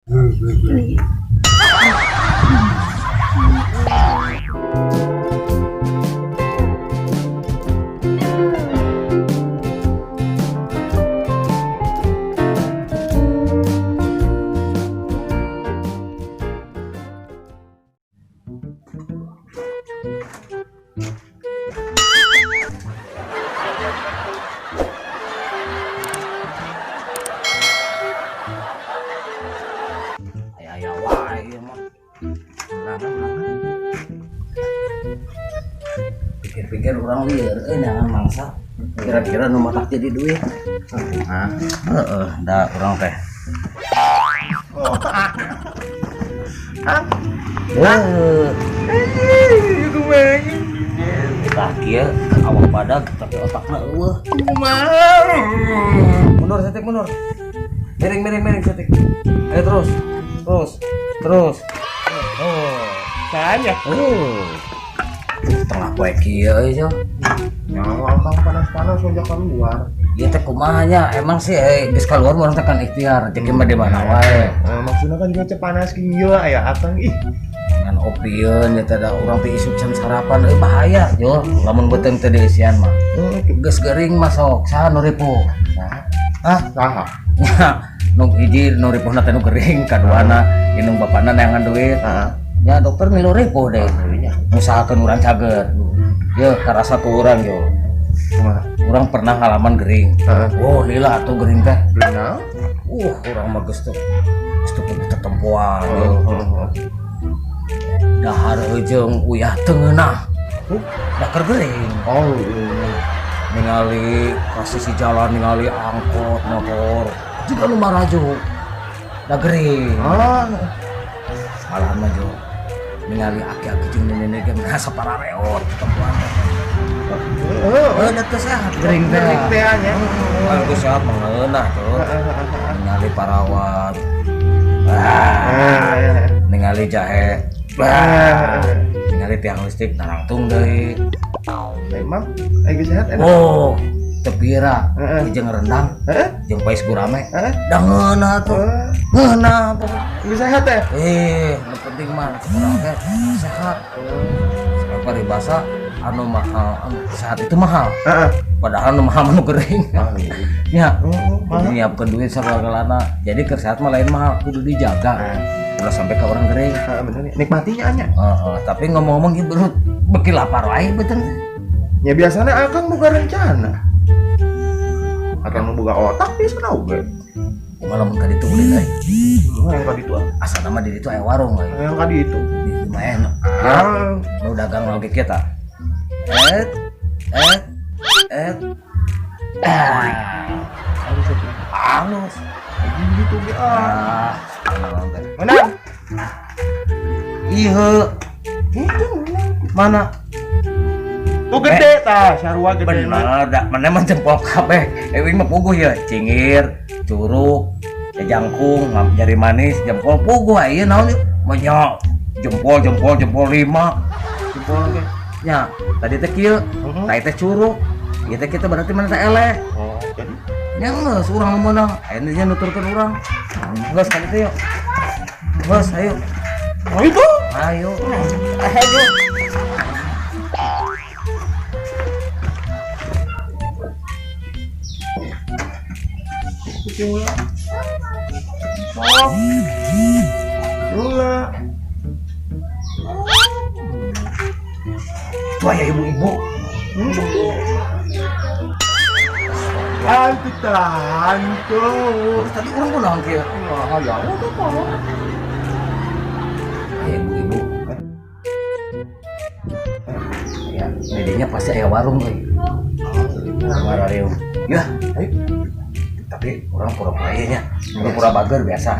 Aya aya wae ieu mah. Pikir-pikir urang lieur euy neangan mangsa. Kira-kira nu matak jadi duit. Hah? Heeh, da urang teh. Heuh. Tah kieu awak badag tapi otakna eueuh. Mundur setik mundur. Miring miring miring setik. Ayo terus. Terus. Terus. Oh. Tanya. Oh. Tengah poe kieu euy jo. Nyawa akang panas-panas aja keluar. Ieu teh kumaha nya? Emang sih geus kaluar urang teh kan ikhtiar, rezeki mah di mana wae. Maksudnya kan juga panas kieu aya akang ih. Ngan opieun ya teh da urang teh isuk can sarapan euy bahaya jo. Lamun beuteung teh diisian mah. Geus gering mah sok saha nu ripuh? Hah? Saha? Nya nu hiji nu ripuhna teh nu gering, kaduana indung bapana neangan duit. Heeh. Ya dokter milu ripuh deh. Ngusahakeun urang cager. Ye karasa ku urang yo. Kumaha? Urang pernah ngalaman gering. Heeh. Oh, lila atuh gering teh. Gering naon? Urang mah geus teu tetempoan. Dahar jeung uyah teu ngeunah. Da keur gering. Oh, iya. Ningali ka sisi jalan, ningali angkot, motor. Jiga nu maraju. Da gering. Ah. Malahan mah jo. Ningali aki-aki jeung nenek-nenek ge merasa parareot tetempoan teh. Heeh. Da teu sehat gering teh. Gering teh nya. Heeh, geus sehat mah ngeunah tuh. Ningali parawat. Ningali jahe. Ningali tiang listrik narangtung deui. Emang geus sehat enak. Oh, teu pira. Heeh. Jeung rendang. Heeh. Jeung pais gurame. Heeh. Da ngeunah tuh. Ngeunah pokoknya. Geus sehat teh. Nu penting mah urang teh sehat. Sampai paribasa anu mahal, anu sehat itu mahal. Heeh. Padahal nu mahal mah nu gering. Ah, iya. Ya. Heeh, mahal. Jadi nyiapkeun duit sagalana. Jadi keur sehat mah lain mahal, kudu dijaga. Heeh. Ulah sampai ke orang gering. Heeh, bener nih. Nikmatinya nya. Heeh, tapi ngomong-ngomong ieu beurut beuki lapar wae beuteung. Ya biasanya akang boga rencana. Akang nu boga otak biasana oge. Kumaha lamun ka ditu ulin euy? Kumaha yang ka ditu ah? Asana mah di ditu aya warung euy. Yang ka ditu. Di ditu mah enak. Ah. Nu dagang lagi kita. Et et et. Ah. Halus atuh. Halus. Anjing gitu ge ah. Ah, Mana? Ieu. Itu menang. Mana? Tuh gede tah, sarua gede. Bener, da mana mah jempol kabeh. Euy mah puguh ya, cingir, curug, jangkung, jari manis, jempol puguh ieu naon ieu? Monyok. Jempol, jempol, jempol 5. Jempol ge. Nya, tadi teh kieu, Heeh. tadi teh curug. Ieu teh kitu berarti mana teh eleh. Oh, jadi nya geus urang meunang. Ayeuna nya nuturkeun urang. Geus ka ditu yuk. Geus, ayo. Ayo tuh. Ayo. Ayo. Lula. Oh. Lula. Wah, ya ibu-ibu. Hantu hantu. Terus tadi orang pun naon kieu? Nah, ya udah kok. Ya, ibu-ibu. Ya, dedenya pasti aya warung euy. Warung. Ya, ayo. Tapi orang pura-pura ieu nya. Pura-pura bager biasa.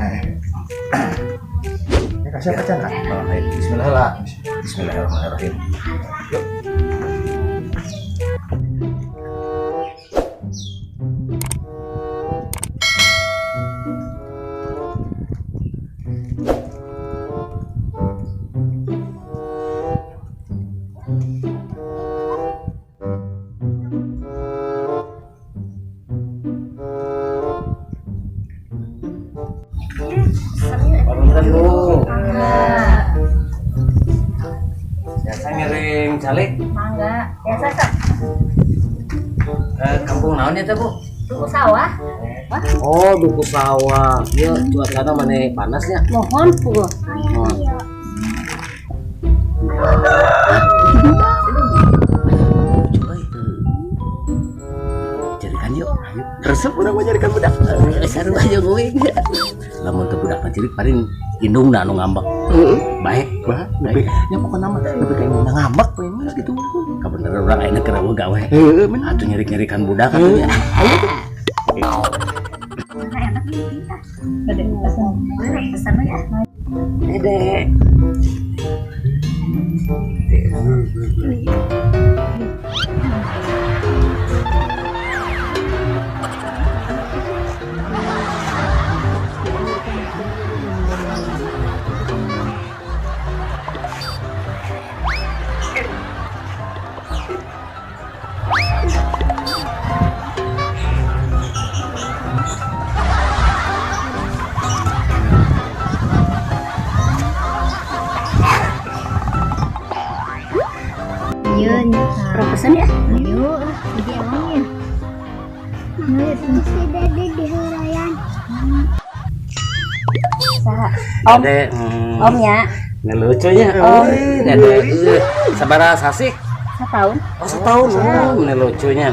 Ya, kasih apa can? Oh, ayo. Bismillah lah. Bismillahirrahmanirrahim. Yuk. Calik. Mangga. Biasa sok. Kampung naon ya teh, Bu? Duku sawah. Oh, duku sawah. Ieu cuacana mane panasnya. Mohon, Bu. Oh. Carikan yuk, ayo. Resep urang mah nyarikan budak. Seru aja gue. Lamun teu budak mah cilik paling indungna anu ngambek. Heeh. Baik, Bah, lebih nya pokona mah lebih ka indungna ngambek we mah gitu. Kabeneran urang ayeuna keur eueuh gawe. Heeh, bener. Atuh nyerik-nyerikan budak atuh ya. Ayo tuh. Enak nih. Bade pesan. Pesan ya. Dede. Iya, pesan ya. Ayo, jadi emangnya. Si Dede di hurayan. Saha? Om. Dede, Om ya. Ngelucunya. Om. Dede, sabaraha sasih? Setahun. Oh, setahun. Oh, ngelucunya.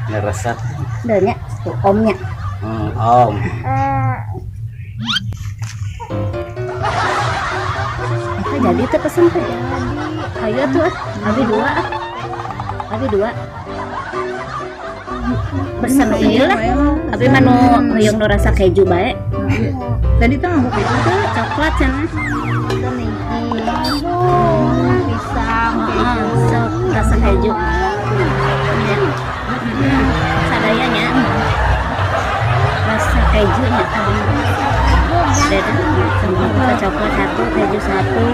Ngeresep. Denya, tuh omnya. Om. Eta jadi teh pesen teh. Ayo tuh, abi dua. Abi dua. Pesen ieu lah. Abi mah nu hoyong nu rasa keju bae. Tadi tuh nganggo keju Tuh coklat cenah. Pisang, keju. Sok rasa keju. Sadayanya rasa kejunya. Dede sama coklat satu, keju satu.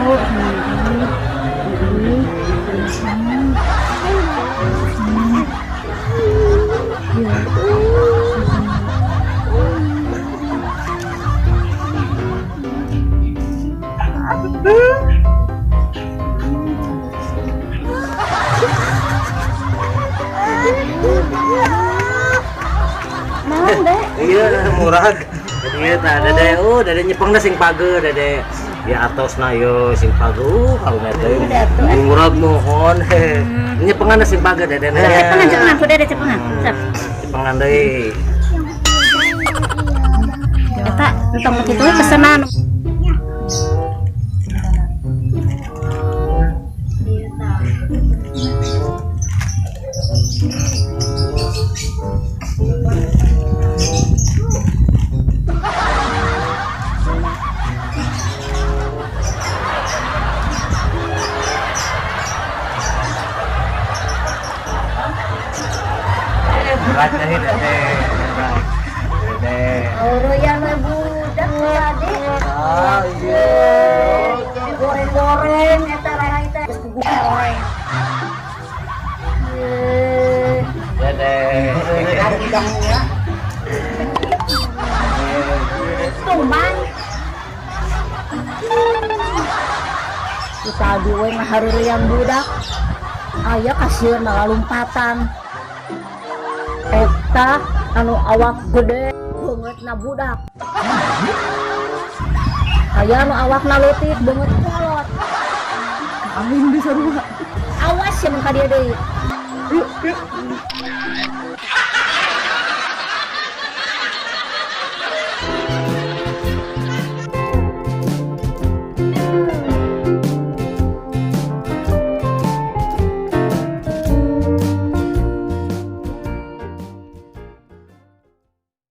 Naon, Dek? Iya, murah. Jadi tah Dede, Dede nyepengna sing page, Dede. Ya atosna yo sing page, kalau teh. Murah mohon. Nyepengan sing page Dede. Cepengan, cepengan, ku Dede cepengan. Sok. Cepengan deui. Eta entong nu kitu we pesenan. Berat deui Dede. Dede. Auroyan we budak tadi. Ah, iya. Digoreng-goreng eta rai teh. Geus goreng. Dede. Tumbang. Tadi we ngahareureuyan budak. Aya kasieun malah lompatan. Eta anu awak gede beungeutna budak. Aya anu awakna leutik beungeut kolot. Aing bisa sarua. Awas ya mun ka dieu deui. Yuk, yuk.